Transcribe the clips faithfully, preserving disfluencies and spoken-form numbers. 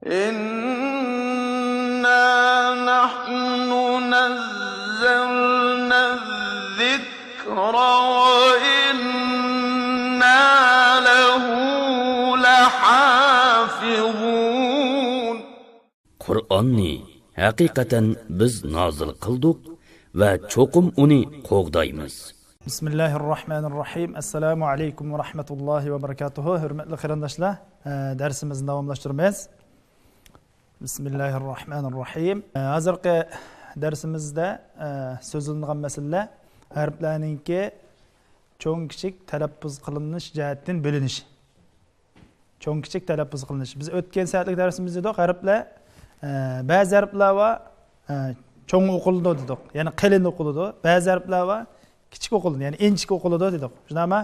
إنا نحن نزلنا الذكر وإنا له لحافظون. قۇرئاننى ھەقىقەتەن بىز نازىل قىلدۇق ۋە چوقۇم ئۇنى قوغدايمىز. بسم الله الرحمن الرحيم. السلام عليكم ورحمة الله وبركاته. ھۆرمەتلىك قېرىنداشلار، ئە، دەرسىمىزنى داۋاملاشتۇرىمىز. بسم الله الرحمن الرحيم. ئە، ھازىرقى دەرسىمىزدە، ئە، سۆزلىنىدىغان مەسىلىلەر ھەرپلەرنىڭكى چوڭ كىچىك تەلەپپۇز قىلىنىش جەھەتتىن بۆلۈنۈشى. چوڭ كىچىك تەلەپپۇز قىلىنىش. بىز ئۆتكەن سائەتلىك دەرسىمىزدە دېدۇق، ھەرپلەر، ئە، بەزى ھەرپلەر بار، ئە، چوڭ ئوقۇلىدۇ دېدۇق، يەنى قېلىن ئوقۇلىدۇ. بەزى ھەرپلەر بار، كىچىك ئوقۇلىدۇ، يەنى ئىنچىكە ئوقۇلىدۇ دېدۇق. شۇنداقمۇ؟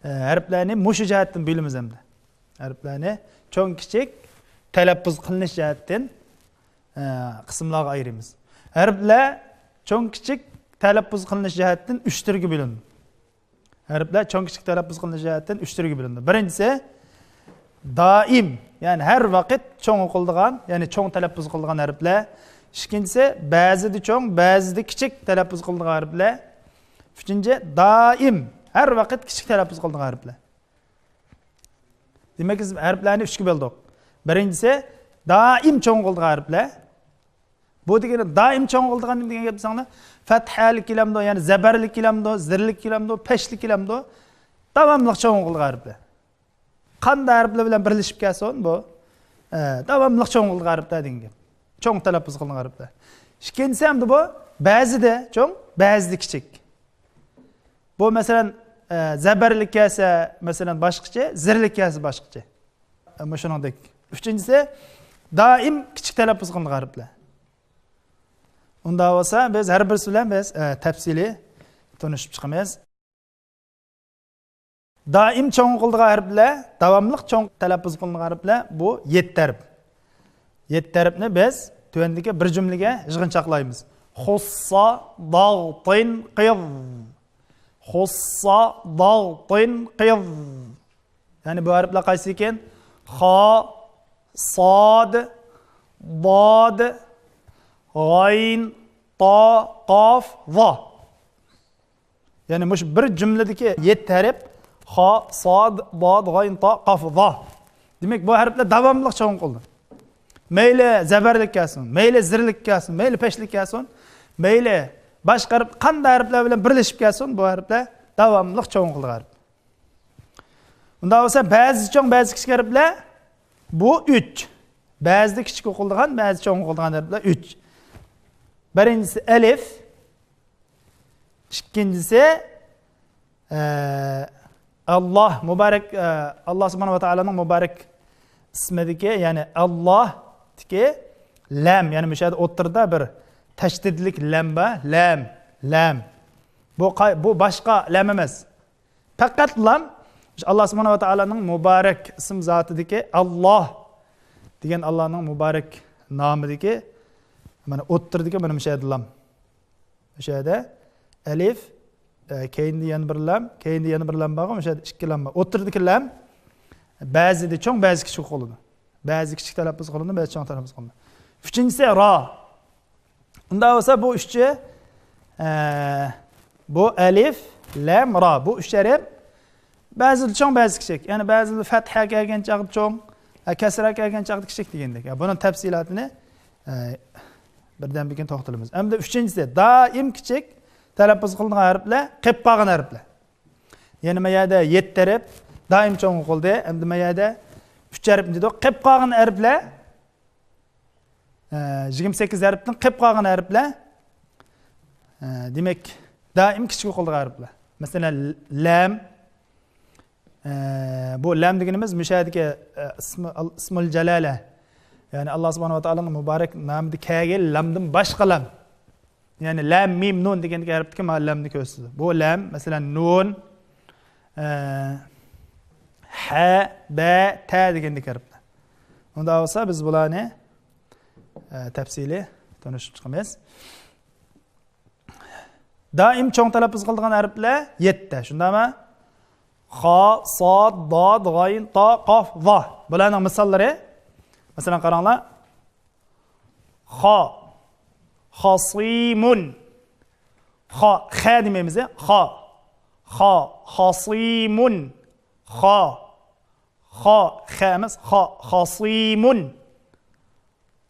ئە، ھەرپلەرنى مۇشۇ جەھەتتىن بۆلىمىز ئەمدى. ھەرپلەرنى چوڭ كىچىك تەلەپپۇز قىلىنىش جەھەتتىن، ئە، قىسىملارغا ئايرىمىز. ھەرپلەر چوڭ كىچىك تەلەپپۇز قىلىنىش جەھەتتىن ئۈچ تۈرگە بۆلۈنىدۇ. ھەرپلەر چوڭ كىچىك تەلەپپۇز قىلىنىش جەھەتتىن ئۈچ تۈرگە بۆلۈنىدۇ. بىرىنچىسى، دائىم، يەنى ھەر ۋاقىت چوڭ ئوقۇلىدىغان، يەنى چوڭ تەلەپپۇز قىلىدىغان ھەرپلەر. ئىككىنچىسى، بەزىدە چوڭ، بەزىدە كىچىك تەلەپپۇز قىلىدىغان ھەرپلەر. ئۈچىنچى، دائىم، ھەر ۋاقىت كىچىك تەلەپپۇز قىلىدىغان ھەرپلەر. دېمەك، بىز ھەرپلەرنى ئۈچكە بۆلدۇق. بىرىنچىسى، دائىم چوڭ ئوقۇلىدىغان ھەرپلەر. بۇ دېگىنى دائىم چوڭ ئوقۇلىدىغان نېمە دېگەن گەپ دېسەڭلار، پەتھەلىك كېلەمدۇ، يەنى زەبەرلىك كېلەمدۇ، زىرلىك كېلەمدۇ، پەشلىك كېلەمدۇ، داۋاملىق چوڭ ئوقۇلىدىغان ھەرپلەر. قانداق ھەرپلەر بىلەن بىرلىشىپ كەلسۇن بۇ، ئە، داۋاملىق چوڭ ئوقۇلىدىغان ھەرپلەر دېگەن گەپ. چوڭ تەلەپپۇز قىلىنغان ھەرپلەر. ئىككىنچىسى ئەمدى بۇ بەزىدە چوڭ، بەزىدە كىچىك. بۇ مەسىلەن، ئە، زەبەرلىك كەلسە مەسىلەن باشقىچە، زىرلىك كەلسە باشقىچە. ئە، مۇشۇنىڭدەك. ئۈچىنچىسى، دائىم كىچىك تەلەپپۇز قىلىنغان ھەرپلەر. ئۇنداق بولسا، بىز ھەر بىرسى بىلەن بىز، ئە، تەپسىلىي تونۇشۇپ چىقىمىز. دائىم چوڭ قىلىدىغان ھەرپلەر، داۋاملىق چوڭ تەلەپپۇز قىلىنغان ھەرپلەر، بۇ يەتتە ھەرپ. يەتتە ھەرپنى بىز تۆۋەندىكى بىر جۈملىگە يىغىنچاقلايمىز. خۇسسا، داغ، تىن، قىز. خۇسسا، داغ، تىن، قىز. يەنى بۇ ھەرپلەر قايسى ئىكەن؟ خا، ساد، داد، غاين، تا، قاف، ۋا. يەنى مۇشۇ بىر جۈملىدىكى يەتتە ھەرپ، خا، ساد، داد، غاين، تا، قاف، ۋا. دېمەك، بۇ ھەرپلەر داۋاملىق چوڭ قىلىنىدۇ. مەيلى زەبەرلىك كەلسۇن، مەيلى زىرلىك كەلسۇن، مەيلى پەشلىك كەلسۇن، مەيلى باشقا ھەرپ، قانداق ھەرپلەر بىلەن بىرلىشىپ كەلسۇن، بۇ ھەرپلەر داۋاملىق چوڭ قىلىدىغان ھەرپ. ئۇنداق بولسا، بەزى چوڭ، بەزى كىچىك ھەرپلەر، بۇ ئۈچ. بەزىدە كىچىك ئوقۇلىدىغان، بەزى چوڭ ئوقۇلىدىغان ھەرپلەر ئۈچ. بىرىنچىسى ئەلىف، ئىككىنچىسى، ئە، ئاللا، مۇبارەك، ئە، ئاللا سۇبھانەھۇ ۋە تائالانىڭ مۇبارەك ئىسمىدىكى، يەنى ئاللادىكى لام، يەنى مۇشۇ يەردە ئوتتۇرىدا بىر تەشدىدلىك لام بار، لام، لام. بۇ قاي-، بۇ باشقا لام ئەمەس. پەقەت لام، شۇ ئاللا سۇبھانەھۇ ۋە تائالانىڭ مۇبارەك ئىسىم زاتىدىكى ئاللا دېگەن ئاللانىڭ مۇبارەك نامىدىكى، مانا ئوتتۇرىدىكى مانا مۇشۇ يەردە لام. مۇشۇ يەردە ئەلىف، ئە، كەينىدە يەنە بىر لام، كەينىدە يەنە بىر لام بارغۇ، مۇشۇ يەردە ئىككى لام بار. ئوتتۇرىدىكى لام بەزىدە چوڭ، بەزىدە كىچىك قىلىنىدۇ. بەزىدە كىچىك تەلەپپۇز قىلىنىدۇ، بەزىدە چوڭ تەلەپپۇز قىلىنىدۇ. ئۈچىنچىسى را. ئۇنداق بولسا بۇ ئۈچى، ئە، بۇ ئەلىف، لام، را. بۇ ئۈچ ھەرپ بەزىدە چوڭ، بەزىدە كىچىك. يەنى بەزىدە فەتھە كەلگەن چاغدا چوڭ، ئە، كەسرە كەلگەن چاغدا كىچىك دېگەندەك. يا، بۇنىڭ تەپسىلاتىنى، ئە، بىردەمدىن كېيىن توختىلىمىز. ئەمدى ئۈچىنچىسى، دائىم كىچىك تەلەپپۇز قىلىنغان ھەرپلەر، قېلىپ قالغان ھەرپلەر. يەنى ما يەردە يەتتە ھەرپ دائىم چوڭ قىلدى. ئەمدى ما يەردە ئۈچ ھەرپ دېدۇق. قېلىپ قالغان ھەرپلەر، ئە، يىگىرمە سەككىز ھەرپتىن قېلىپ قالغان ھەرپلەر، ئە، دېمەك، دائىم كىچىك ئوقۇلىدىغان ھەرپلەر. مەسىلەن، لام. ئە، بۇ لام دېگىنىمىز مۇشۇ يەردىكى، ئە، ئىسمى-، ئىسمۇل جالالە. يەنى ئاللا سۇبھانەھۇ ۋە تائالانىڭ مۇبارەك نامىدا كەلگەن لامدىن باشقا لام. يەنى لام، مىم، نۇن دېگەندىكى ھەرپتىكى مانا لامنى كۆرسىتىدۇ. بۇ لام، مەسىلەن، نۇن، ئە، ھە، بە، تە دېگەندىكى ھەرپلەر. ئۇنداق بولسا بىز بۇلارنى، ئە، تەپسىلىي تونۇشۇپ چىقىمىز. دائىم چوڭ تەلەپپۇز قىلىدىغان ھەرپلەر يەتتە، شۇنداقمۇ؟ خا، ساد، داد، غاين، تا، قاف، ۋا. بۇلارنىڭ مىساللىرى، مەسىلەن، قاراڭلار. خا. خاصيم. خا. خە دېمەيمىز، خا. خا. خاصيم. خا. خا. خە ئەمەس، خا. خاصيم.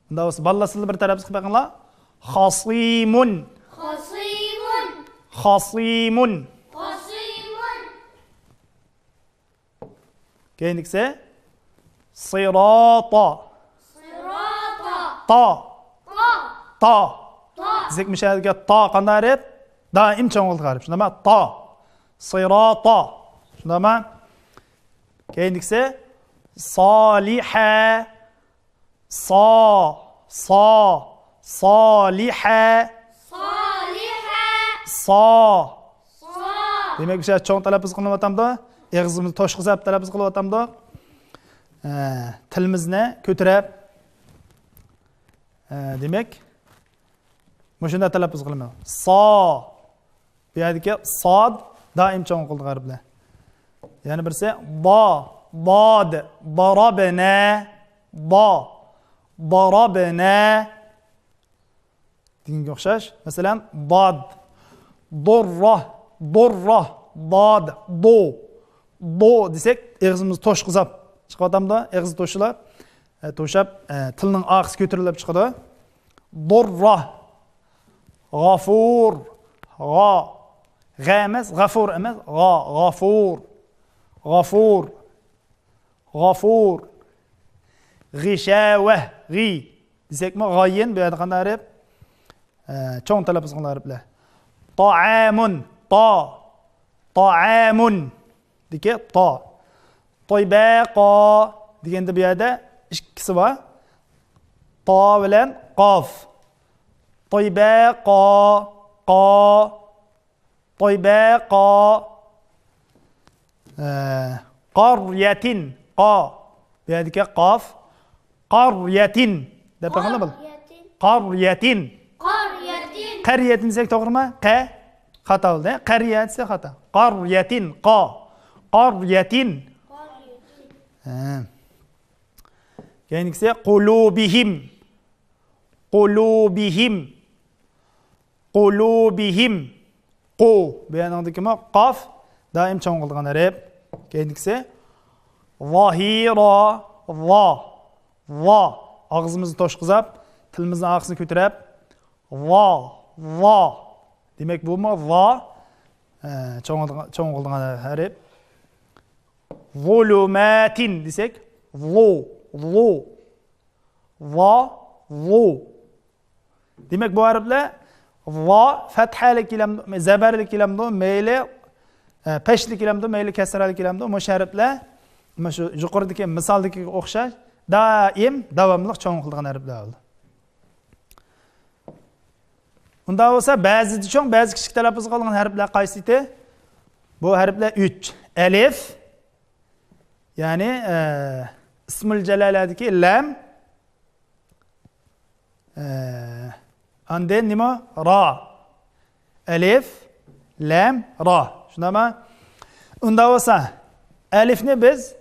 مۇنداق بولسا، بالىلار سىلەر بىر تەلەپپۇز قىلىپ بېقىڭلار. خاصيم. خاصيم. خاصيم. خاصيم. كېيىنكىسى. صراط. صراط. تا. تا. تا. تا. دېسەك، مۇشۇ يەردىكى تا قانداق ھەرپ؟ دائىم چوڭ قولدىكى ھەرپ. شۇنداقمۇ؟ تا. صراط. شۇنداقمۇ؟ كېيىنكىسى. صالح. صا، صا، صالح. صالح. صا. صا. دېمەك، بىز چوڭ تەلەپپۇز قىلىنىۋاتامدۇ؟ ئېغىزىمىزنى توشقۇزاپ تەلەپپۇز قىلىۋاتامدۇ؟ ئە، تىلىمىزنى كۆتۈرۈپ، ئە، دېمەك، مۇشۇنداق تەلەپپۇز قىلىمەن. سا. بۇ يەردىكى ساد دائىم چوڭ قولدىكى ھەرپلەر. يەنە بىرسى دا، داد، ضربنا، دا، ضربنا دېگەنگە ئوخشاش. مەسىلەن، داد، ضرة، ضرة، داد، دو، دو دېسەك، ئېغىزىمىزنى توشقۇزاپ چىقىۋاتامدۇ؟ ئېغىزى توشۇلۇپ، ئە، توشاپ، ئە، تىلنىڭ ئارقىسى كۆتۈرۈلۈپ چىقىدۇ. ضرة. غفور. غا. غە ئەمەس، غەفۇر ئەمەس، غا. غافۇر. غافۇر. غافۇر. غىشاۋە. غى دېسەكمۇ، غايىن، بۇ يەردە قانداق ھەرپ؟ ئە، چوڭ تەلەپپۇز قىلىنغان ھەرپلەر. طعام. تا. طعام. دىكى تا. طباقا دېگەندە بۇ يەردە ئىككىسى بار. تا بىلەن قاف. طباقا، قا. طباقا. ئە، قرية، قا. بۇ يەردىكى قاف. قرية دەپ بېقىڭلار بۇ. قرية. قرية. قرية. قرية دېسەك توغرىمۇ؟ قە. خاتا بولدى. قەريە دېسە خاتا. قرية، قا. قرية. قرية. ھە. كېيىنكىسى قلوبهم. قلوبهم. قلوبهم. قو. بۇ يەرنىڭدىكىمۇ قاف دائىم چوڭ قىلىدىغان ھەرپ. كېيىنكىسى ظهيرا. ظا. ظا. ئاغزىمىزنى توشقۇزاپ، تىلىمىزنىڭ ئارقىسىنى كۆتۈرۈپ، ظا. ظا. دېمەك، بۇمۇ ظا، ئە، چوڭ، چوڭ قىلىدىغان ھەرپ. ظلمات دېسەك، ظو. ظو. ظا. ظو. دېمەك، بۇ ھەرپلەر ۋا پەتھەلىك كېلەمدۇ، زەبەرلىك كېلەمدۇ، مەيلى، ئە، پەشلىك كېلەمدۇ، مەيلى كەسرەلىك كېلەمدۇ، مۇشۇ ھەرپلەر مۇشۇ يۇقىرىدىكى مىسالدىكىگە ئوخشاش دائىم داۋاملىق چوڭ قىلىدىغان ھەرپلەر بولىدۇ. ئۇنداق بولسا، بەزىدە چوڭ، بەزى كىچىك تەلەپپۇز قىلىنغان ھەرپلەر قايسى ئىدى؟ بۇ ھەرپلەر ئۈچ. ئەلىف، يەنى، ئە، ئىسمۇل جەلالەدىكى لەم، ئە، ئاندىن نېمە؟ را. ئەلىف، لەم، را. شۇنداقمۇ؟ ئۇنداق بولسا، ئەلىفنى بىز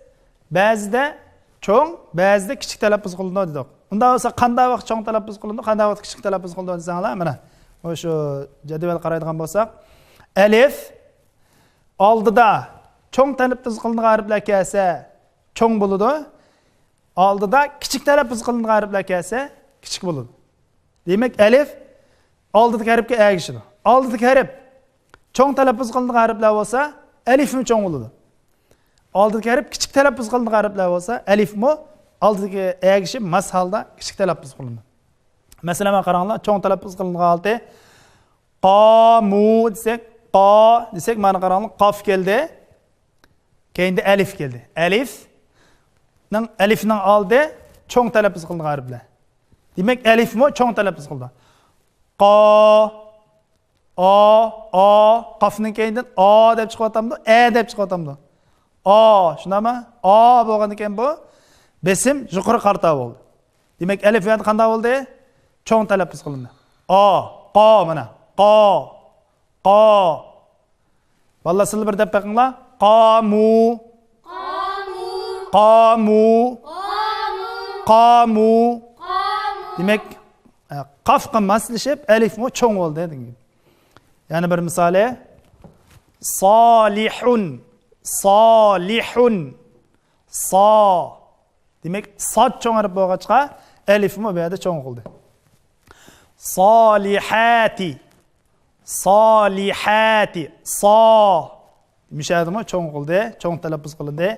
بەزىدە چوڭ، بەزىدە كىچىك تەلەپپۇز قىلىنىدۇ دېدۇق. ئۇنداق بولسا، قانداق ۋاقىت چوڭ تەلەپپۇز قىلىنىدۇ، قانداق ۋاقىت كىچىك تەلەپپۇز قىلىنىدۇ دېسەڭلار، مانا، مۇشۇ جەدۋەل قارايدىغان بولساق، ئەلىف ئالدىدا چوڭ تەلەپپۇز قىلىنىدىغان ھەرپلەر كەلسە، چوڭ بولىدۇ. ئالدىدا كىچىك تەلەپپۇز قىلىنىدىغان ھەرپلەر كەلسە، كىچىك بولىدۇ. دېمەك، ئەلىف ئالدىدىكى ھەرپكە ئەگىشىدۇ. ئالدىدىكى ھەرپ چوڭ تەلەپپۇز قىلىنىدىغان ھەرپلەر بولسا، ئەلىفمۇ چوڭ بولىدۇ. ئالدىدىكى ھەرپ كىچىك تەلەپپۇز قىلىنىدىغان ھەرپلەر بولسا، ئەلىفمۇ ئالدىدىكى ئەگىشىپ ماس ھالدا كىچىك تەلەپپۇز قىلىنىدۇ. مەسىلەن، مانا قاراڭلار، چوڭ تەلەپپۇز قىلىنىدىغان ھالىتى قامۇ دېسەك، قا دېسەك، مانا قاراڭلار، قاف كەلدى. كەينىدە ئەلىف كەلدى. ئەلىفنىڭ، ئەلىفنىڭ ئالدى چوڭ تەلەپپۇز قىلىنغان ھەرپلەر. دېمەك، ئەلىفمۇ چوڭ تەلەپپۇز قىلىدۇ. قا، ئا، ئا، قافنىڭ كەينىدىن ئا دەپ چىقىۋاتامدۇ، ئە دەپ چىقىۋاتامدۇ؟ ئا، شۇنداقمۇ؟ ئا بولغاندىكىن بۇ بېسىم يۇقىرى قارىتا بولدى. دېمەك، ئەلىف يەنە قانداق بولدى؟ چوڭ تەلەپپۇز قىلىندى. ئا، قا، مانا. قا، قا. بالىلار، سىلەر بىر دەپ بېقىڭلار. قامۇ. قامۇ. قامۇ. قامۇ. قاموا. قاموا. دېمەك، ئە، قافقا ماسلىشىپ، ئەلىفمۇ چوڭ بولدى دېگەن گەپ. يەنە بىر مىسالى. صالحون. صالحون. صا. دېمەك، ساد چوڭ ھەرپ بولغاچقا، ئەلىفمۇ بۇ يەردە چوڭ قىلدى. صالحاتى. صالحاتى. صا. مۇشۇ يەردىمۇ چوڭ قىلدى، چوڭ تەلەپپۇز قىلىندى.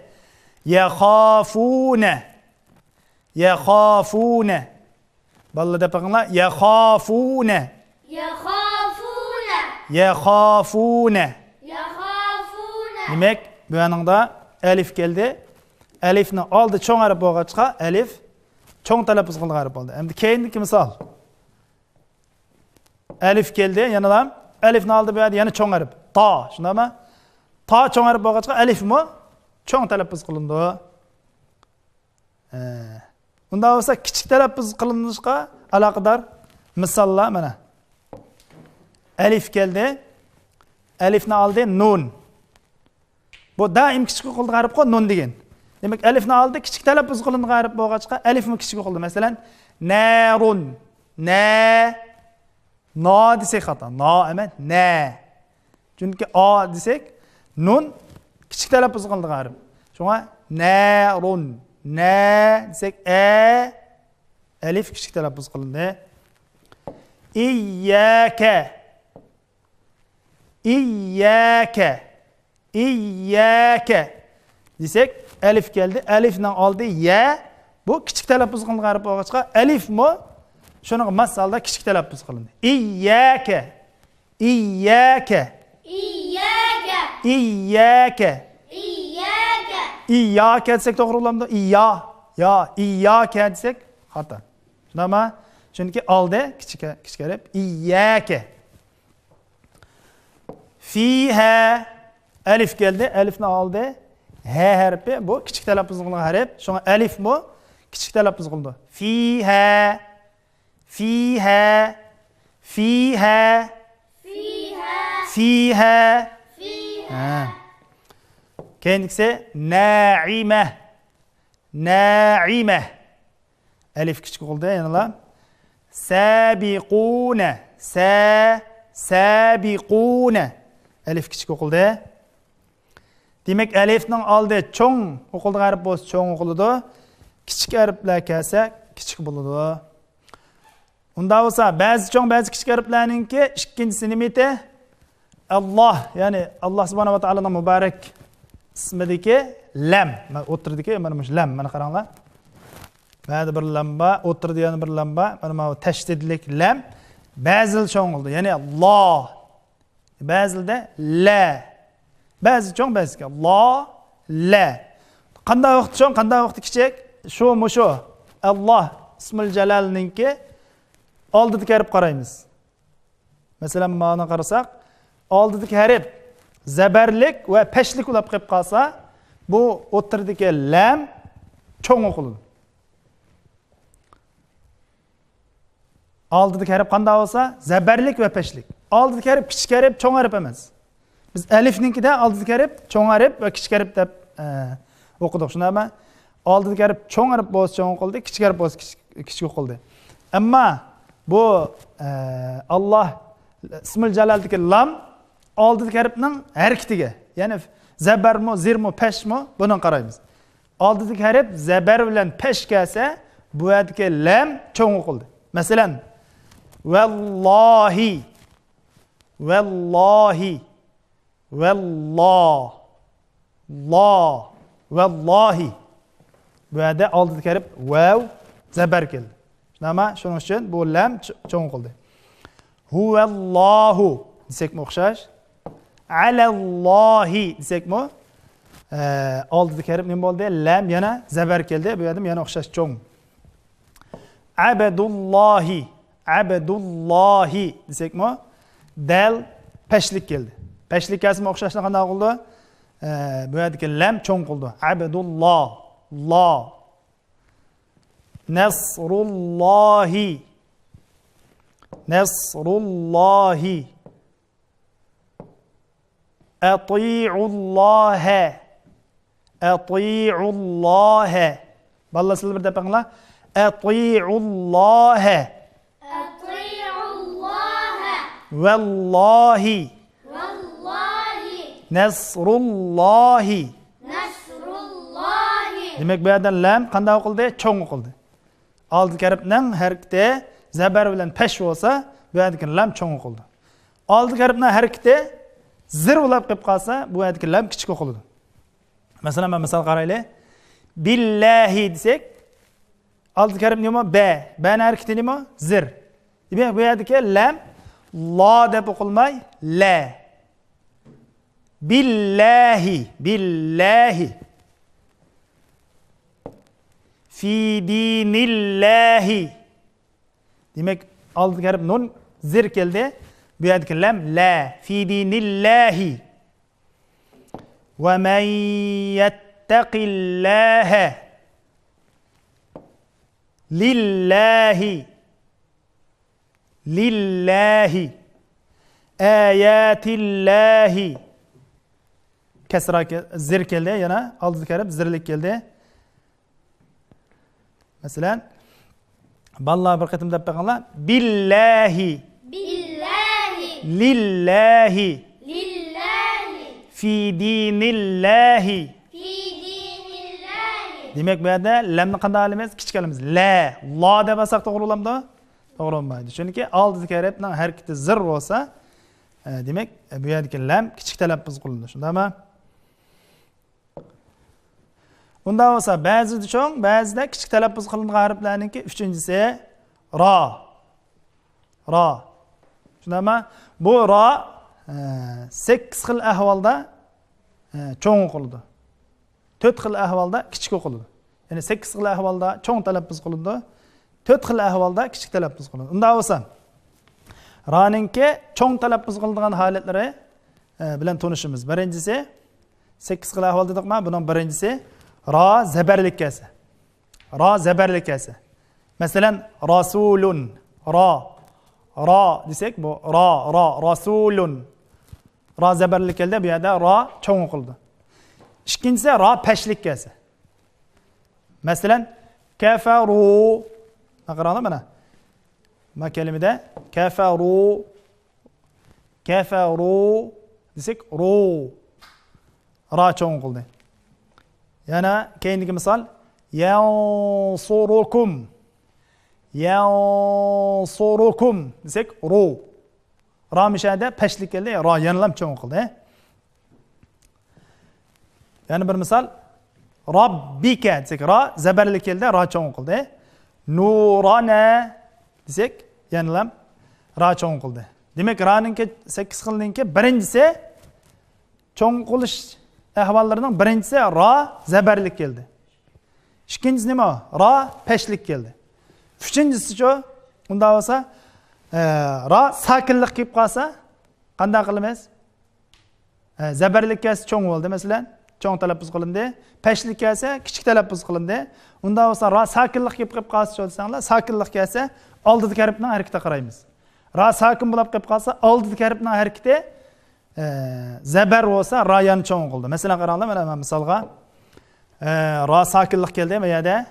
يەخافۇنە. يەخافۇنە. بالىلار دەپ بېقىڭلار. يەخافۇنە. يەخافۇنە. يەخافۇنە. يەخافۇنە. دېمەك، بۇ يەرنىڭدە ئەلىف كەلدى. ئەلىفنىڭ ئالدى چوڭ ھەرپ بولغاچقا، ئەلىف چوڭ تەلەپپۇز قىلىنغان ھەرپ بولدى. ئەمدى كەينىدىكى مىسال. ئەلىف كەلدى، يەنىلا ئەلىفنىڭ ئالدى بۇ يەردە يەنە چوڭ ھەرپ. تا، شۇنداقمۇ؟ تا چوڭ ھەرپ بولغاچقا، ئەلىفمۇ چوڭ تەلەپپۇز قىلىنىدۇ. ھە. ئۇنداق بولسا، كىچىك تەلەپپۇز قىلىنىشقا ئالاقىدار مىساللار مانا. ئەلىف كەلدى. ئەلىفنىڭ ئالدى نۇن. بۇ دائىم كىچىك ئوقۇلىدىغان ھەرپقۇ نۇن دېگەن. دېمەك، ئەلىفنىڭ ئالدى كىچىك تەلەپپۇز قىلىنىدىغان ھەرپ بولغاچقا، ئەلىفمۇ كىچىك ئوقۇلىدۇ. مەسىلەن، نارۇن. نە. نا دېسەك خاتا. نا ئەمەس، نە. چۈنكى ئا دېسەك، نۇن كىچىك تەلەپپۇز قىلىنىدىغان ھەرپ. شۇڭا نارۇن، نە دېسەك، ئە، ئەلىف كىچىك تەلەپپۇز قىلىندى. ئىيياكە، ئىيياكە، ئىيياكە دېسەك، ئەلىف كەلدى. ئەلىفنىڭ ئالدى يە. بۇ كىچىك تەلەپپۇز قىلىنغان ھەرپ بولغاچقا، ئەلىفمۇ شۇنىڭغا ماس ھالدا كىچىك تەلەپپۇز قىلىندى. ئىيياكە. ئىيياكە. ئىيياكە. ئىيياكە. ئىيياكە. ئىيياكە دېسەك توغرا بولامدۇ؟ ئىييا. يا، ئىيياكە دېسەك خاتا. شۇنداقمۇ؟ چۈنكى ئالدى كىچىك، كىچىك ھەرپ. ئىيياكە. فىيھا. ئەلىف كەلدى. ئەلىفنىڭ ئالدى ھە ھەرپى. بۇ كىچىك تەلەپپۇز قىلىنغان ھەرپ. شۇڭا ئەلىفمۇ كىچىك تەلەپپۇز قىلىنىدۇ. فىيھا. فىيھا. فىيھا. فىيھا. فىيھا. فىيھا. ھە. كەينىدىكىسى نائىمە. نائىمە. ئەلىف كىچىك ئوقۇلدى يەنىلا. سابىقۇنە. سا، سابىقۇنە. ئەلىف كىچىك ئوقۇلدى. دېمەك، ئەلىفنىڭ ئالدى چوڭ ئوقۇلىدىغان ھەرپ بولسا چوڭ ئوقۇلىدۇ. كىچىك ھەرپلەر كەلسە كىچىك بولىدۇ. ئۇنداق بولسا، بەزى چوڭ، بەزى كىچىك ھەرپلەرنىڭكى ئىككىنچىسى نېمىتى؟ ئاللاھ، يەنى ئاللاھ سۇبھانەھۇ ۋە تائالانىڭ مۇبارەك ئىسمىدىكى لام. مانا ئوتتۇرىدىكى مانا مۇشۇ لام. مانا قاراڭلار. مانا بىر لام بار، ئوتتۇرىدا يەنە بىر لام بار. مانا، مانا تەشدىدلىك لام. بەزىلەر چوڭ قىلىدۇ. يەنى لا. بەزىلەردە لە. بەزى چوڭ، بەزى كىچىك. لا، لە. قانداق ۋاقىتتا چوڭ، قانداق ۋاقىتتا كىچىك؟ شۇ، مۇشۇ. ئاللاھ ئىسمۇل جالالنىڭكى ئالدىدىكى ھەرپ قارايمىز. مەسىلەن، مانا قارىساق، ئالدىدىكى ھەرپ زەبەرلىك ۋە پەشلىك بولۇپ قېلىپ قالسا، بۇ ئوتتۇرىدىكى لام چوڭ ئوقۇلىدۇ. ئالدىدىكى ھەرپ قانداق بولسا، زەبەرلىك ۋە پەشلىك. ئالدىدىكى ھەرپ كىچىك ھەرپ، چوڭ ھەرپ ئەمەس. بىز ئەلىفنىڭكىدە ئالدىدىكى ھەرپ چوڭ ھەرپ ۋە كىچىك ھەرپ دەپ، ئە، ئوقۇدۇق، شۇنداقمۇ؟ ئالدىدىكى ھەرپ چوڭ ھەرپ بولسا چوڭ ئوقۇلدى، كىچىك ھەرپ بولسا كىچىك، كىچىك ئوقۇلدى. ئەمما بۇ، ئە، ئاللاھ ئىسمۇل جالالدىكى لام ئالدىدىكى ھەرپنىڭ ھەرىكىتىگە، يەنى زەبەرمۇ، زېرمۇ، پەشمۇ، بۇنىڭغا قارايمىز. ئالدىدىكى ھەرپ زەبەر بىلەن پەش كەلسە، بۇ يەردىكى لام چوڭ ئوقۇلدى. مەسىلەن، ۋەللاھى، ۋەللاھى، ۋەللا، لا، ۋەللاھى. بۇ يەردە ئالدىدىكى ھەرپ ۋەۋ زەبەر كەلدى. شۇنداقمۇ؟ شۇنىڭ ئۈچۈن بۇ لام چ-، چوڭ ئوقۇلدى. ھۇۋەللاھۇ دېسەكمۇ ئوخشاش. ئەلەللاھى دېسەكمۇ، ئە، ئالدىدىكى ھەرپ نېمە بولدى؟ لام يەنە زەبەر كەلدى. بۇ يەردىمۇ يەنە ئوخشاش چوڭ. ئەبدۇللاھى، ئەبدۇللاھى دېسەكمۇ دەل پەشلىك كەلدى. پەشلىك كەلسىمۇ ئوخشاشلا قانداق بولدى؟ ئە، بۇ يەردىكى لام چوڭ قىلدى. ئەبدۇللا، لا. نەسرۇللاھى. نەسرۇللاھى. ئەتىئۇللاھە. ئەتىئۇللاھە. بالىلار، سىلەر بىر دەپ بېقىڭلار. أطيعوا الله. أطيعوا الله. والله. والله. نصر الله. نصر الله. دېمەك، بۇ يەردە لام قانداق ئوقۇلدى؟ چوڭ ئوقۇلدى. ئالدىدىكى ھەرپنىڭ ھەرىكىتى زەبەر بىلەن پەش بولسا، بۇ يەردىكى لام چوڭ ئوقۇلىدۇ. ئالدىدىكى ھەرپنىڭ ھەرىكىتى زىر بولاپ قېلىپ قالسا، بۇ يەردىكى لام كىچىك ئوقۇلىدۇ. مەسىلەن، مەن مىسال قارايلى. بىللاھى دېسەك، ئالدىدىكى ھەرپ نېمە؟ بە. بەنىڭ ھەرىكىتى نېمە؟ زىر. دېمەك، بۇ يەردىكى لام لا دەپ ئوقۇلماي، لە. بىللاھى، بىللاھى. في دين الله. دېمەك، ئالدىدىكى ھەرپ نۇن زىر كەلدى. بۇ يەردىكى لام لە. في دين الله. ومن يتق الله. لله. لله. آيات الله. كەسرا كە-، زىر كەلدى، يەنە ئالدىدىكى ھەرپ زىرلىك كەلدى. مەسىلەن، بالىلار بىر قېتىم دەپ بېقىڭلار. بىللاھى. بىللاھى. لىللاھى. لىللاھى. في دين الله. في دين الله. دېمەك، بۇ يەردە لامنى قانداق ئالىمىز؟ كىچىك ئالىمىز. لە. لا دەپ ئالساق توغرا بولامدۇ؟ توغرا بولمايدۇ. چۈنكى ئالدىدىكى ھەرپنىڭ ھەرىكىتى زىر بولسا، ئە، دېمەك، ئە، بۇ يەردىكى لام كىچىك تەلەپپۇز قىلىنىدۇ. شۇنداقمۇ؟ ئۇنداق بولسا، بەزىدە چوڭ، بەزىدە كىچىك تەلەپپۇز قىلىنغان ھەرپلەرنىڭكى ئۈچىنچىسى را. را. شۇنداقمۇ؟ بۇ را، ئە، سەككىز خىل ئەھۋالدا، ئە، چوڭ ئوقۇلىدۇ. تۆت خىل ئەھۋالدا كىچىك ئوقۇلىدۇ. يەنى سەككىز خىل ئەھۋالدا چوڭ تەلەپپۇز قىلىنىدۇ. تۆت خىل ئەھۋالدا كىچىك تەلەپپۇز قىلىنىدۇ. ئۇنداق بولسا، رانىڭكى چوڭ تەلەپپۇز قىلىدىغان ھالەتلىرى، ئە، بىلەن تونۇشىمىز. بىرىنچىسى، سەككىز خىل ئەھۋال دېدۇقما؟ بۇنىڭ بىرىنچىسى، را زەبەرلىك كەلسە. را زەبەرلىك كەلسە. مەسىلەن، راسۇلۇن. را. را دېسەك، بۇ را، را، راسۇلۇن. را زەبەرلىك كەلدى، بۇ يەردە را چوڭ ئوقۇلىدۇ. ئىككىنچىسى، را پەشلىك كەلسە. مەسىلەن، كەفەرۇ. مانا قاراڭلار، مانا. ما كەلىمىدە كەفەرۇ. كەفەرۇ دېسەك، رۇ. را چوڭ قىلدى. يەنە كەينىدىكى مىسال، يەنسۇرۇكۇم. يەنسۇرۇكۇم دېسەك، رۇ. را مىشەدە پەشلىك كەلدى، را يەنىلا چوڭ قىلدى. يەنە بىر مىسال، راببىكە دېسەك، را زەبەرلىك كەلدى، را چوڭ قىلدى. نۇرانە دېسەك، يەنىلا را چوڭ قىلدى. دېمەك، رانىڭكى سەككىز خىلنىڭكى بىرىنچىسى، چوڭ قىلىش ئەھۋاللىرىنىڭ بىرىنچىسى را زەبەرلىك كەلدى. ئىككىنچىسى نېمە؟ را پەشلىك كەلدى. ئۈچىنچىسىچۇ؟ ئۇنداق بولسا، ئە، را ساكىنلىق كېلىپ قالسا، قانداق قىلىمىز؟ ئە، زەبەرلىك كەلسە چوڭ بولدى، مەسىلەن، چوڭ تەلەپپۇز قىلىندى. پەشلىك كەلسە كىچىك تەلەپپۇز قىلىندى. ئۇنداق بولسا، را ساكىنلىق كېلىپ قېلىپ قالسىچۇ دېسەڭلار، ساكىنلىق كەلسە ئالدىدىكى ھەرپنىڭ ھەرىكىتىگە قارايمىز. را ساكىن بولۇپ قېلىپ قالسا، ئالدىدىكى ھەرپنىڭ ھەرىكىتى ئە، زەبەر بولسا، را يەنە چوڭ قىلدى. مەسىلەن، قاراڭلار، مانا مەن مىسالغا، ئە، را ساكىنلىق كەلدى، ما يەردە.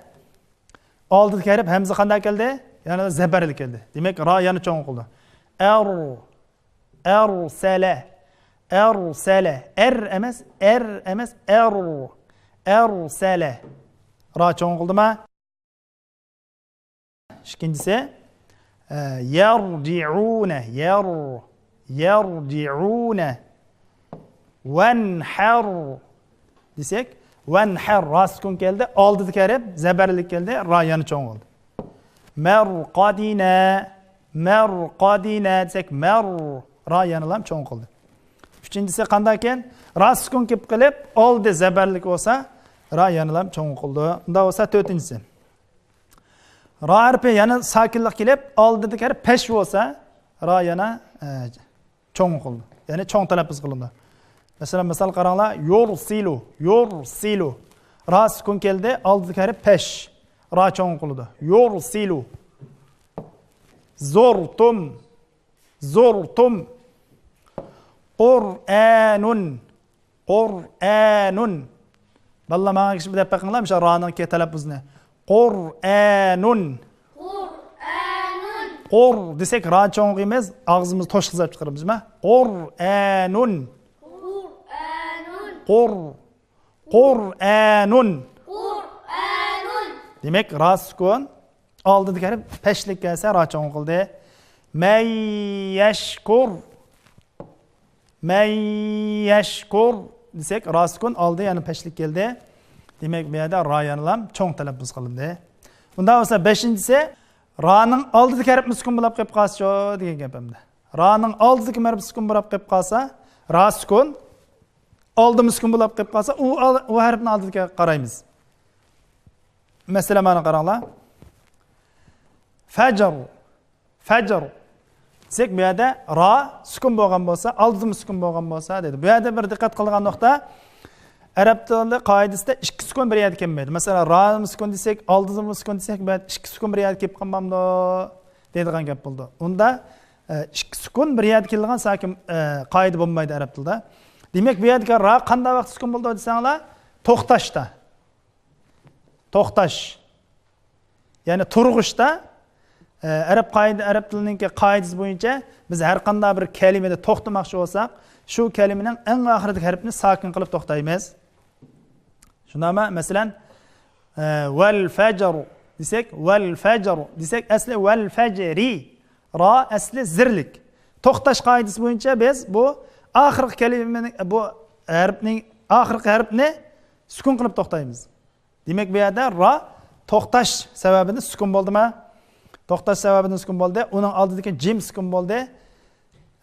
ئالدىدىكى ھەرپ ھەمزە قانداق كەلدى؟ يەنە زەبەرلىك كەلدى. دېمەك، را يەنە چوڭ قىلدى. ئەر، ئەرسەلە، ئەرسەلە. ئەر ئەمەس، ئەر ئەمەس، ئەر، ئەرسەلە. را چوڭ قىلدىما؟ ئىككىنچىسى، ئە، يەرجىئۇنە، يەر، يەرجىئۇنە. ۋەنھەر دېسەك، ۋەنھەر، را سۈكۈن كەلدى، ئالدىدىكى ھەرپ زەبەرلىك كەلدى، را يەنە چوڭ بولدى. مەرقادىنە، مەرقادىنە دېسەك، مەر، را يەنىلا چوڭ قىلدى. ئۈچىنچىسى قانداق ئىكەن؟ را سۈكۈن كېلىپ قېلىپ، ئالدى زەبەرلىك بولسا، را يەنىلا چوڭ قىلدى. ئۇنداق بولسا، تۆتىنچىسى. را ھەرپى يەنە ساكىنلىق كېلىپ، ئالدىدىكى ھەرپ پەش بولسا، را يەنە، ئە، چوڭ قىلىدۇ. يەنى چوڭ تەلەپپۇز قىلىنىدۇ. مەسىلەن، مىسال قاراڭلار، يۇرسىلۇ، يۇرسىلۇ. را سۈكۈن كەلدى، ئالدىدىكى ھەرپ پەش. را چوڭ قىلىدۇ. يۇرسىلۇ. زۇرتۇم، زۇرتۇم. قۇرئانۇن، قۇرئانۇن. بالىلار، ماڭا دەپ بېقىڭلار، مۇشۇ رانىڭكى تەلەپپۇزىنى. قرآن. قرآن. قۇر دېسەك، را چوڭ قىلىمىز، ئاغزىمىزنى توشقۇزلاپ چىقىرىمىز. ما؟ قرآن. قرآن. قۇر. قرآن. قرآن. دېمەك، را سۈكۈن. ئالدىدىكى ھەرپ پەشلىك كەلسە، را چوڭ قىلدى. مَن يَشْكُرْ. مَن يَشْكُرْ دېسەك، را سۈكۈن ئالدى يەنە پەشلىك كەلدى. دېمەك، بۇ يەردە را يەنىلا چوڭ تەلەپپۇز قىلىندى. ئۇنداق بولسا، بەشىنچىسى، رانىڭ ئالدىدىكى ھەرپمۇ سۈكۈن بولاپ قېلىپ قالسىچۇ دېگەن گەپ ئەمدى. رانىڭ ئالدىدىكى ھەرپ سۈكۈن بولاپ قېلىپ قالسا، را سۈكۈن، ئالدىمۇ سۈكۈن بولاپ قېلىپ قالسا، ئۇ ئال-، ئۇ ھەرپنىڭ ئالدىدىكى قارايمىز. مەسىلەن، مانا قاراڭلار. فەجر. فەجر دېسەك، بۇ يەردە را سۈكۈن بولغان بولسا، ئالدىمۇ سۈكۈن بولغان بولسا دېدى. بۇ يەردە بىر دىققەت قىلىدىغان نۇقتا، ئەرەب تىلى قائىدىسىدە ئىككى سۈكۈن بىر يەردە كەلمەيدۇ. مەسىلەن، رانىمۇ سۈكۈن دېسەك، ئالدىمۇ سۈكۈن دېسەك، بۇ يەردە ئىككى سۈكۈن بىر يەردە كېلىپ قالمامدۇ دەيدىغان گەپ بولىدۇ. ئۇندا، ئە، ئىككى سۈكۈن بىر يەردە كېلىدىغان ساكىن، ئە، قائىدە بولمايدۇ ئەرەب تىلىدا. دېمەك، بۇ يەردىكى را قانداق ۋاقىتتا سۈكۈن بولىدۇ دېسەڭلار، توختاشتا. توختاش. يەنى تۇرغۇچتا، ئە، ئەرەب قائىدە، ئەرەب تىلىنىڭكى قائىدىسى بويىچە بىز ھەر قانداق بىر كەلىمىدە توختىماقچى بولساق، شۇ كەلىمىنىڭ ئەڭ ئاخىرىدىكى ھەرپنى ساكىن قىلىپ توختايمىز. شۇنداقمۇ؟ مەسىلەن، ئە، ۋەل فەجر دېسەك، ۋەل فەجر دېسەك، ئەسلى ۋەل فەجرى. را ئەسلى زىرلىك. توختاش قائىدىسى بويىچە بىز بۇ ئاخىرقى كەلىمىنى، بۇ ھەرپنى، ئاخىرقى ھەرپنى سۈكۈن قىلىپ توختايمىز. دېمەك، بۇ يەردە را توختاش سەۋەبىدىن سۈكۈن بولدىما؟ توختاش سەۋەبىدىن سۈكۈن بولدى. ئۇنىڭ ئالدىدىكى جىم سۈكۈن بولدى.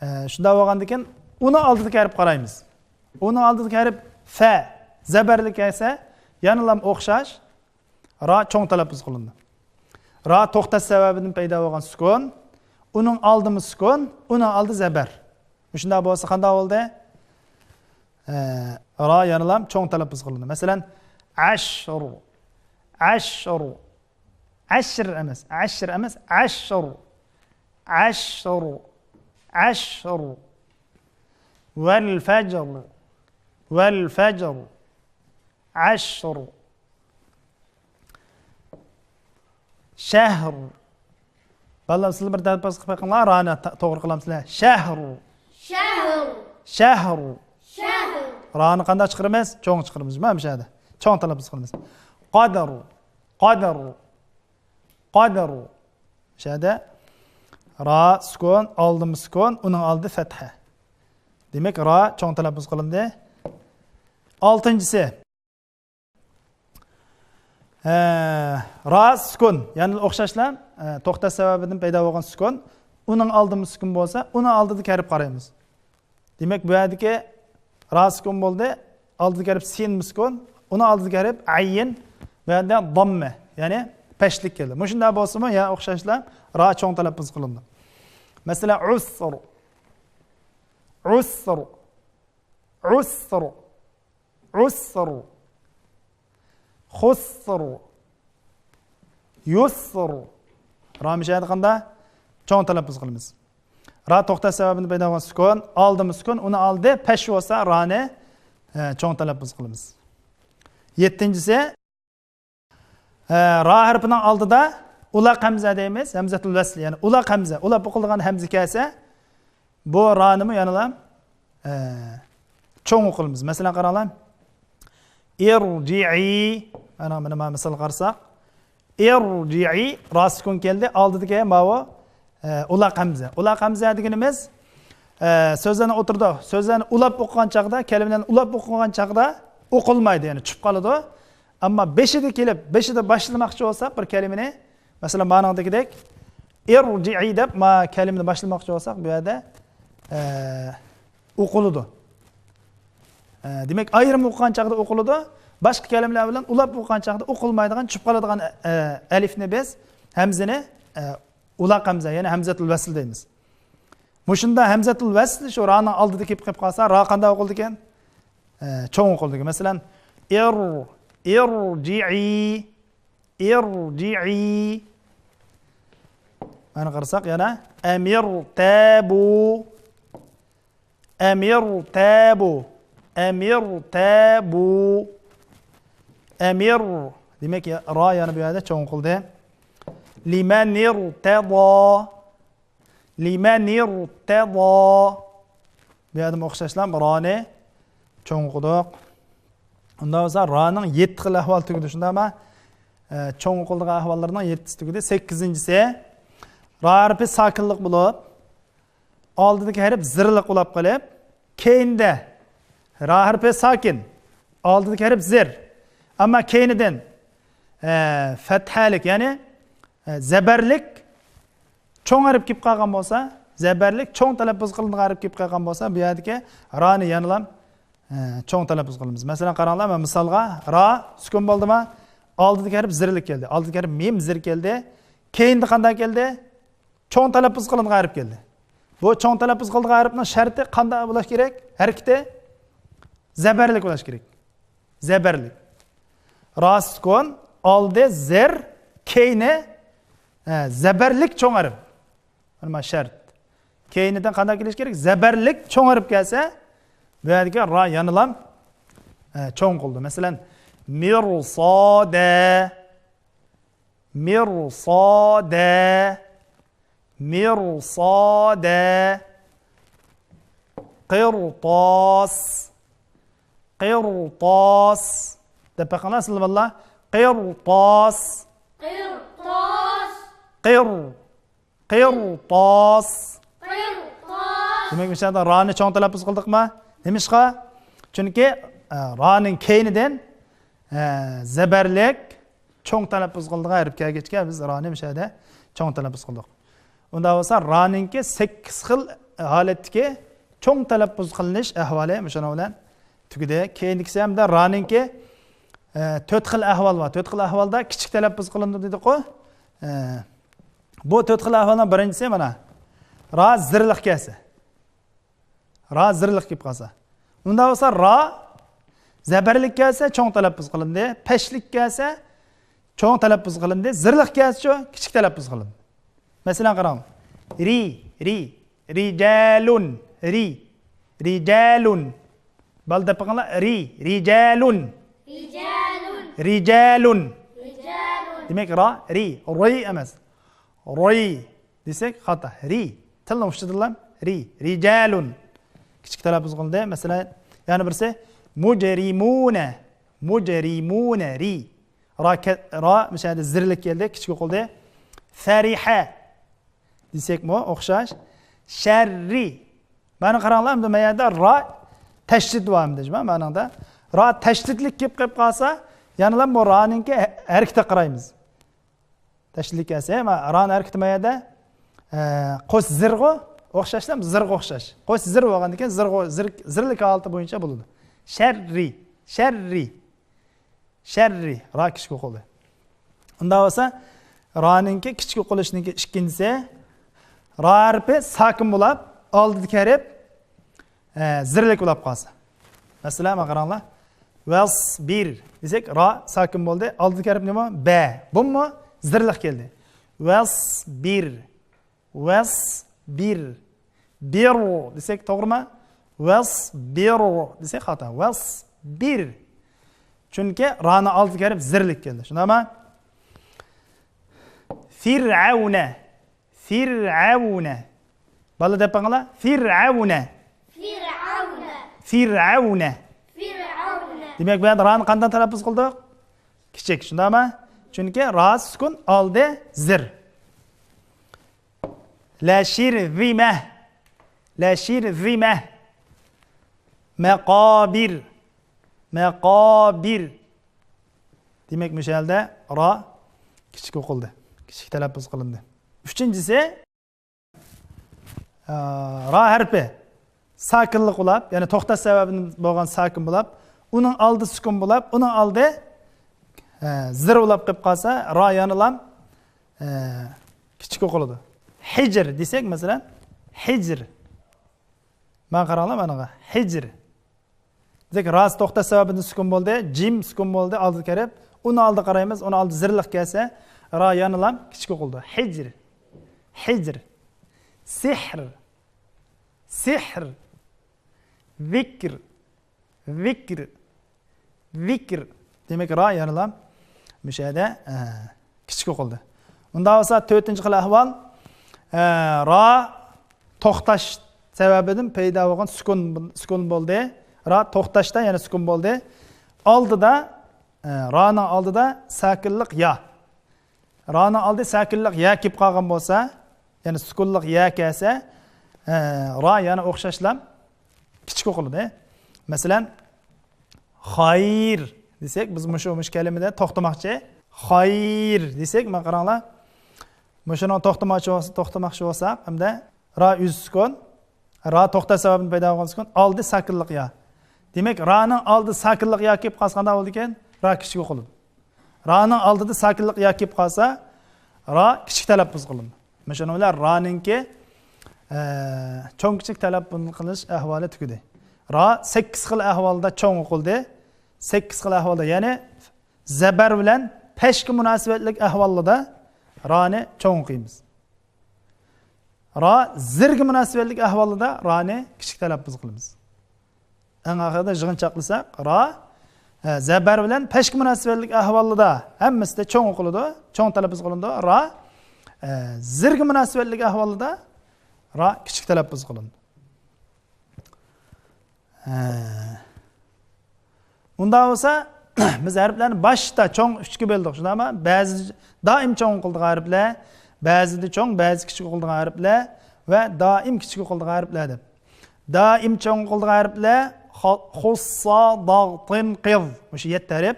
ئە، شۇنداق بولغاندىكىن، ئۇنىڭ ئالدىدىكى ھەرپ قارايمىز. ئۇنىڭ ئالدىدىكى ھەرپ فە زەبەرلىك كەلسە، يەنىلا ئوخشاش، را چوڭ تەلەپپۇز قىلىنىدۇ. را توختاش سەۋەبىدىن پەيدا بولغان سۈكۈن، ئۇنىڭ ئالدىمۇ سۈكۈن، ئۇنىڭ ئالدى زەبەر. مۇشۇنداق بولسا قانداق بولدى؟ ئە، را يەنىلا چوڭ تەلەپپۇز قىلىنىدۇ. مەسىلەن، ئەشر، ئەشر، ئەشر ئەمەس، ئەشر ئەمەس، ئەشر، ئەشر، ئەشر، ۋەل فەجر، ۋەل فەجر، ئەشر. شەھر. بالىلار، سىلەر بىر تەلەپپۇز قىلىپ بېقىڭلار، رانى تا-، توغرا قىلامسىلەر. شەھر. شەھر. شەھر. شەھر. رانى قانداق چىقىرىمىز؟ چوڭ چىقىرىمىز، مانا مۇشۇ يەردە. چوڭ تەلەپپۇز قىلىمىز. قەدر. قەدر. قەدر. مۇشۇ يەردە را سۈكۈن، ئالدىمۇ سۈكۈن، ئۇنىڭ ئالدى فەتھە. دېمەك، را چوڭ تەلەپپۇز قىلىندى. ئالتىنچىسى. ھە، را سۈكۈن. يەنە ئوخشاشلا، ھە، توختاش سەۋەبىدىن پەيدا بولغان سۈكۈن. ئۇنىڭ ئالدىمۇ سۈكۈن بولسا، ئۇنىڭ ئالدىدىكى ھەرپ قارايمىز. دېمەك، بۇ يەردىكى را سۈكۈن بولدى. ئالدىدىكى ھەرپ سىن سۈكۈن. ئۇنىڭ ئالدىدىكى ھەرپ ئەين. بۇ يەردە داممە. يەنى پەشلىك كەلدى. مۇشۇنداق بولسىمۇ، يەنە ئوخشاشلا را چوڭ تەلەپپۇز قىلىنىدۇ. مەسىلەن، ئۇسر. ئۇسر. ئۇسر. ئۇسر. خۇسر. يۇسر. را مۇشۇ يەردە قانداق؟ چوڭ تەلەپپۇز قىلىمىز. را توختاش سەۋەبىدىن پەيدا بولغان سۈكۈن، ئالدىمۇ سۈكۈن، ئۇنىڭ ئالدى پەش بولسا، رانى، ئە، چوڭ تەلەپپۇز قىلىمىز. يەتتىنچىسى، ئە، را ھەرپىنىڭ ئالدىدا ئۇلاق ھەمزە دەيمىز، ھەمزەتۇل ۋەسل، يەنى ئۇلاق ھەمزە، ئۇلاپ ئوقۇلىدىغان ھەمزە كەلسە، بۇ رانىمۇ يەنىلا، ئە، چوڭ ئوقۇلىمىز. مەسىلەن، قاراڭلار. ئىرجىئى. مانا، مانا، مانا مىسالغا قارىساق. ئىرجىئى، را سۈكۈن كەلدى. ئالدىدىكى ماۋۇ، ئە، ئۇلاق ھەمزە. ئۇلاق ھەمزە دېگىنىمىز، ئە، سۆزلەرنى ئوتتۇرىدا، سۆزلەرنى ئۇلاپ ئوقۇغان چاغدا، كەلىمىلەرنى ئۇلاپ ئوقۇغان چاغدا ئوقۇلمايدۇ، يەنى چۈشۈپ قالىدۇ. ئەمما بېشىدا كېلىپ، بېشىدا باشلىماقچى بولساق بىر كەلىمىنى، مەسىلەن، مانىڭدىكىدەك، ئىرجىئى دەپ ما كەلىمىنى باشلىماقچى بولساق، بۇ يەردە، ئە، ئوقۇلىدۇ. ئە، دېمەك، ئايرىم ئوقۇغان چاغدا ئوقۇلىدۇ، باشقا كەلىمىلەر بىلەن ئۇلاپ ئوقۇغان چاغدا ئوقۇلمايدىغان، چۈشۈپ قالىدىغان، ئە، ئەلىفنى بىز، ھەمزىنى، ئە، ئۇلاق ھەمزە، يەنى ھەمزەتۇل ۋەسل دەيمىز. مۇشۇنداق ھەمزەتۇل ۋەسل شۇ رانىڭ ئالدىدا كېلىپ قېلىپ قالسا، را قانداق ئوقۇلىدىكەن؟ ئە، چوڭ ئوقۇلىدىكەن. مەسىلەن، ئىر، ئىرجىئى، ئىرجىئى. مانا قارىساق يەنە، ئەمىرتەبۇ، ئەمىرتەبۇ، ئەمىرتەبۇ، ئەمىر. دېمەك، يا-، را يەنە بۇ يەردە چوڭ قىلدى. لمن ارتضى. لمن ارتضى. بۇ يەردىمۇ ئوخشاشلا رانى چوڭ قىلدۇق. ئۇنداق بولسا رانىڭ يەتتە خىل ئەھۋالى تۈگىدى، شۇنداقمۇ؟ ئە، چوڭ قىلىدىغان ئەھۋاللىرىنىڭ يەتتىسى تۈگىدى. سەككىزىنچىسى، را ھەرپى ساكىنلىق بولۇپ، ئالدىدىكى ھەرپ زىرلىق بولاپ قېلىپ، كەينىدە را ھەرپى ساكىن، ئالدىدىكى ھەرپ زىر. ئەمما كەينىدىن، ئە، فەتھەلىك، يەنى، ئە، زەبەرلىك چوڭ ھەرپ كېلىپ قالغان بولسا، زەبەرلىك چوڭ تەلەپپۇز قىلىنغان ھەرپ كېلىپ قالغان بولسا، بۇ يەردىكى رانى يەنىلا، ئە، چوڭ تەلەپپۇز قىلىمىز. مەسىلەن، قاراڭلار، مەن مىسالغا را سۈكۈن بولدىما؟ ئالدىدىكى ھەرپ زىرلىك كەلدى. ئالدىدىكى ھەرپ مىم زىر كەلدى. كەينىدە قانداق كەلدى؟ چوڭ تەلەپپۇز قىلىنغان ھەرپ كەلدى. بۇ چوڭ تەلەپپۇز قىلىنغان ھەرپنىڭ شەرتى قانداق بولۇش كېرەك؟ ھەرىكىتى زەبەرلىك بولۇش كېرەك. زەبەرلىك. را سۈكۈن، ئالدى زىر، كەينى، ئە، زەبەرلىك چوڭ ھەرپ. مانا شەرت. كەينىدىن قانداق كېلىش كېرەك؟ زەبەرلىك چوڭ ھەرپ كەلسە، بۇ يەردىكى را يەنىلا، ئە، چوڭ قىلدى. مەسىلەن، مىرسادە. مىرسادە. مىرسادە. قىرتاس. قىرتاس. دەپ بېقىڭلار، سىلەر بالىلار. قىرتاس. قىرتاس. قىر. قىرتاس. قىرتاس. دېمەك، مۇشۇ يەردە رانى چوڭ تەلەپپۇز قىلدۇقما؟ نېمىشقا؟ چۈنكى، ئە، رانىڭ كەينىدىن، ئە، زەبەرلىك چوڭ تەلەپپۇز قىلىدىغان ھەرپ كەلگەچكە، بىز رانى مۇشۇ يەردە چوڭ تەلەپپۇز قىلدۇق. ئۇنداق بولسا، رانىڭكى سەككىز خىل ھالەتتىكى چوڭ تەلەپپۇز قىلىنىش ئەھۋالى مۇشۇنىڭ بىلەن تۈگىدى. كېيىنكىسى ھەمدە رانىڭكى، ئە، تۆت خىل ئەھۋال بار. تۆت خىل ئەھۋالدا كىچىك تەلەپپۇز قىلىنىدۇ دېدۇققۇ. ئە، بۇ تۆت خىل ئەھۋالنىڭ بىرىنچىسى مانا. را زىرلىق كەلسە. را زىرلىق كېلىپ قالسا. ئۇنداق بولسا را زەبەرلىك كەلسە چوڭ تەلەپپۇز قىلىندى. پەشلىك كەلسە چوڭ تەلەپپۇز قىلىندى. زىرلىق كەلسىچۇ كىچىك تەلەپپۇز قىلىندى. مەسىلەن قاراڭ. رى، رى، رىجالۇن، رى، رىجالۇن. بالىلار دەپ بېقىڭلار. رى، رىجالۇن. رىجالۇن. رىجالۇن. رىجالۇن. دېمەك، را، رى، رۇي ئەمەس. رۇي دېسەك خاتا. رى. تىلنىڭ ئۇچىدىنلا رى. رىجالۇن. كىچىك تەلەپپۇز قىلىندى. مەسىلەن، يەنە بىرسى مۇجرىمۇنە. مۇجرىمۇنە. رى. را كە-، را مۇشۇ يەردە زىرلىك كەلدى، كىچىك ئوقۇلدى. فەرىھە دېسەكمۇ ئوخشاش. شەررى. مانا قاراڭلار، ئەمدى مەن يەردە را تەشدىد بار ئەمدى، مانىڭدا. را تەشدىدلىك كېلىپ قېلىپ قالسا، يەنىلا بۇ رانىڭكى ھەرىكىتىگە قارايمىز. تەشدىدلىك كەلسە، ما-، رانىڭ ھەرىكىتى ما يەردە، ئە، قوش زىرغۇ ئوخشاشلا، زىرغا ئوخشاش. قوش زىر بولغاندىن كېيىن زىرغۇ، زىر، زىرلىك ھالىتى بويىچە بولىدۇ. شەررى، شەررى. شەررى، را كىچىك ئوقۇلدى. ئۇنداق بولسا، رانىڭكى كىچىك ئوقۇلۇشنىڭكى ئىككىنچىسى، را ھەرپى ساكىن بولاپ، ئالدىدىكى ھەرپ، ئە، زىرلىك بولاپ قالسا. مەسىلەن، مانا قاراڭلار. ۋەسبىر دېسەك، را ساكىن بولدى، ئالدىدىكى ھەرپ نېمە؟ بە. بۇمۇ زىرلىق كەلدى. ۋەسبىر. ۋەسبىر. بىر دېسەك توغرىمۇ؟ ۋەسبىر دېسەك خاتا. ۋەسبىر. چۈنكى رانىڭ ئالدىدىكى ھەرپ زىرلىك كەلدى. شۇنداقمۇ؟ فىرئەۋنە. فىرئەۋنە. بالىلار دەپ بېقىڭلار. فىرئەۋنە. فىرئەۋنە. فىرئەۋنە. فىرئەۋنە. دېمەك، بۇ يەردە رانى قانداق تەلەپپۇز قىلدۇق؟ كىچىك. شۇنداقمۇ؟ چۈنكى را سۈكۈن، ئالدى زىر. لەشىرزىمە. لەشىرزىمە. مەقابىر. مەقابىر. دېمەك، مۇشۇ يەردە را كىچىك ئوقۇلدى. كىچىك تەلەپپۇز قىلىندى. ئۈچىنچىسى، ئا، را ھەرپى ساكىنلىق بولاپ، يەنى توختاش سەۋەبىدىن بولغان ساكىن بولاپ، ئۇنىڭ ئالدى سۈكۈن بولاپ، ئۇنىڭ ئالدى، ئە، زىر بولاپ قېلىپ قالسا، را يەنىلا، ئە، كىچىك ئوقۇلىدۇ. ھىجر دېسەك، مەسىلەن، ھىجر. مانا قاراڭلار مانىغا. ھىجر. دېسەك، راس توختاش سەۋەبىدىن سۈكۈن بولدى، جىم سۈكۈن بولدى، ئالدىدىكى ھەرپ. ئۇنىڭ ئالدىغا قارايمىز، ئۇنىڭ ئالدى زىرلىق كەلسە، را يەنىلا كىچىك ئوقۇلىدۇ. ھىجر. ھىجر. سېھر. سېھر. ذىكر. ذىكر. ذىكر. دېمەك، را يەنىلا مۇشۇ يەردە، ئە، كىچىك ئوقۇلدى. ئۇنداق بولسا، تۆتىنچى خىل ئەھۋال، ئە، را توختاش سەۋەبىدىن پەيدا بولغان سۈكۈن، سۈكۈن بولدى. را توختاشتا يەنە سۈكۈن بولدى. ئالدىدا، ئە، رانىڭ ئالدىدا ساكىنلىق يا. رانىڭ ئالدى ساكىنلىق يا كېلىپ قالغان بولسا، يەنى سۈكۈنلۇق يا كەلسە، ئە، را يەنە ئوخشاشلا كىچىك ئوقۇلىدۇ. مەسىلەن، خايىر دېسەك، بىز مۇشۇ، مۇشۇ كەلىمىدە توختىماقچى. خايىر دېسەك، مانا قاراڭلار. مۇشۇنىڭ توختىماقچى بولسا، توختىماقچى بولساق، ھەمدە را ئۆزى سۈكۈن، را توختاش سەۋەبىدىن پەيدا بولغان سۈكۈن، ئالدى ساكىنلىق يا. دېمەك، رانىڭ ئالدى ساكىنلىق يا كېلىپ قالسا قانداق بولىدىكەن؟ را كىچىك ئوقۇلىدۇ. رانىڭ ئالدىدا ساكىنلىق يا كېلىپ قالسا، را كىچىك تەلەپپۇز قىلىنىدۇ. مۇشۇنىڭ بىلەن رانىڭكى، ئە، چوڭ كىچىك تەلەپپۇز قىلىنىش ئەھۋالى تۈگىدى. را سەككىز خىل ئەھۋالدا چوڭ ئوقۇلدى. سەككىز خىل ئەھۋالدا، يەنى زەبەر بىلەن پەشكە مۇناسىۋەتلىك ئەھۋاللىدا رانى چوڭ ئوقۇيمىز. را زېرگە مۇناسىۋەتلىك ئەھۋاللىدا رانى كىچىك تەلەپپۇز قىلىمىز. ئەڭ ئاخىرىدا يىغىنچاقلىساق، را، ئە، زەبەر بىلەن پەشكە مۇناسىۋەتلىك ئەھۋاللىدا ھەممىسىدە چوڭ ئوقۇلىدۇ، چوڭ تەلەپپۇز قىلىنىدۇ. را، ئە، زېرگە مۇناسىۋەتلىك ئەھۋاللىدا را كىچىك تەلەپپۇز قىلىنىدۇ. ھە. ئۇنداق بولسا، بىز ھەرپلەرنى باشتا چوڭ ئۈچكە بۆلدۇق، شۇنداقمۇ؟ بەزى دائىم چوڭ ئوقۇلىدىغان ھەرپلەر، بەزىدە چوڭ، بەزى كىچىك ئوقۇلىدىغان ھەرپلەر ۋە دائىم كىچىك ئوقۇلىدىغان ھەرپلەر دەپ. دائىم چوڭ ئوقۇلىدىغان ھەرپلەر خا-، خۇسسا، داغ، تىن، قىز. مۇشۇ يەتتە ھەرپ.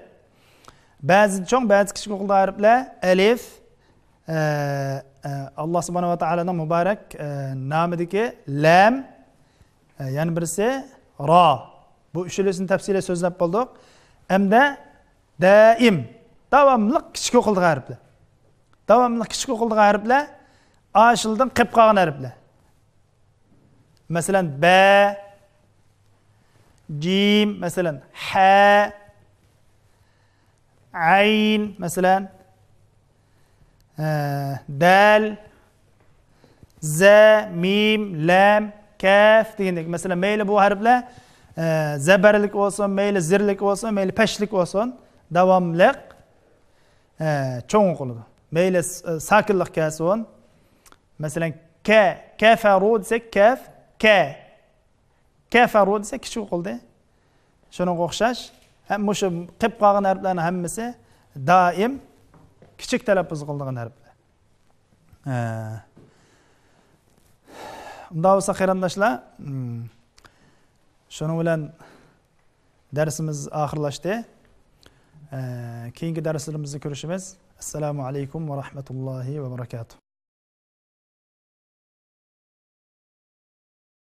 بەزىدە چوڭ، بەزى كىچىك ئوقۇلىدىغان ھەرپلەر ئەلىف، ئە، ئە، ئاللا سۇبھانەھۇ ۋە تائالانىڭ مۇبارەك، ئە، نامىدىكى لام، ئە، يەنە بىرسى را. بۇ ئۈچىلىسىنى تەپسىلىي سۆزلەپ بولدۇق. ئەمدى دائىم، داۋاملىق كىچىك ئوقۇلىدىغان ھەرپلەر. داۋاملىق كىچىك ئوقۇلىدىغان ھەرپلەر ئاشۇلىدىن قېلىپ قالغان ھەرپلەر. مەسىلەن، بە، جىم، مەسىلەن، ھە، ئەين، مەسىلەن، ئە، دەل، زە، مىم، لەم، كەف دېگەندەك. مەسىلەن، مەيلى بۇ ھەرپلەر، ئە، زەبەرلىك بولسۇن، مەيلى زېرلىك بولسۇن، مەيلى پەشلىك بولسۇن، داۋاملىق، ئە، چوڭ ئوقۇلىدۇ. مەيلى س-، ساكىنلىق كەلسۇن. مەسىلەن، كە، كەفەرۇ دېسەك، كەف، كە. كەفەرۇ دېسە كىچىك ئوقۇلدى. شۇنىڭغا ئوخشاش. ھەم مۇشۇ قېلىپ قالغان ھەرپلەرنىڭ ھەممىسى دائىم كىچىك تەلەپپۇز قىلىدىغان ھەرپلەر. ھە. ئۇنداق بولسا، قېرىنداشلار، مم، شۇنىڭ بىلەن دەرسىمىز ئاخىرلاشتى. ھە، كېيىنكى دەرسلىرىمىزدە كۆرۈشىمىز. ئەسسالامۇ ئەلەيكۇم ۋە رەھمەتۇللاھى ۋە بەرەكاتۇھ.